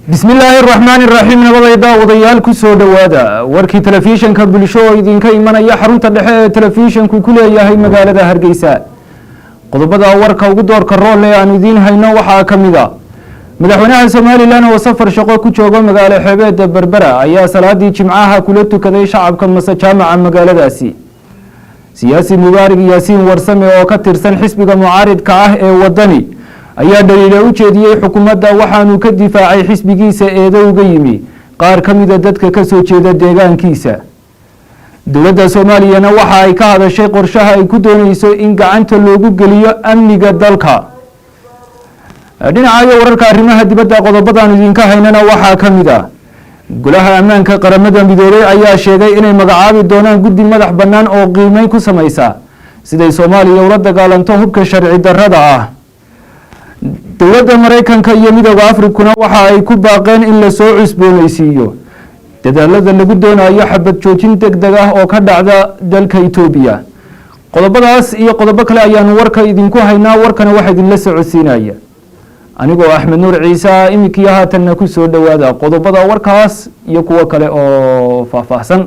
Bismi illaahi araxmaani iraxiim. Nabaday daawadayaal, ku soo dhowaada warkii Telefishanka Bulsho oo idinka imanaya xarunta dhexe ee telefishanku ku leeyahay magaalada Hargeysa. Qodobada warka ugu doorka rool ee aanu idiin hayno waxaa ka mid a: madaxweynaha Somalilan oo safar shaqo ku jooga magaalo xeebeeda Berbera ayaa salaadii Jimcaha kula tukaday shacabka mase jaamaca magaaladaasi. Siyaasi Mubaarig Yaasiin Warsame oo ka tirsan xisbiga mucaaridka ah ee Wadani ayaa dhaliila u jeediyey xukuumadda, waxaanu ka difaacay xisbigiisa eedo uga yimi qaar ka mida dadka kasoo jeeda deegaankiisa. Dowladda Soomaaliyana waxa ay ka hadashay qorshaha ay ku dooneyso in gacanta loogu geliyo amniga dalka. Dhinaca iyo wararka arrimaha dibadda, qodobadaan idinka haynana waxaa ka mid ah: Golaha Ammaanka Qaramada Midoobay ayaa sheegay inay magacaabi doonaan guddi madax bannaan oo qiimeyn ku sameysa siday Soomaaliya ula dagaalanto hubka sharci darrada ah. Dowladda Maraykanka iyo Midooda Afrikuna waxa ay ku baaqeen in lasoo cusbooneysiiyo dadaalada lagu doonayo xabad joojin deg deg ah oo ka dhacda dalka Itoobiya. Qodobadaas iyo qodobo kale ayaanu warka idinku haynaa. Warkana waxaa idinla socodsiinaya anigoo Axmed Nuur Ciise. Iminkiyo haatanna ku soo dhowaada qodobada warkaas iyo kuwo kale oo faahfaahsan.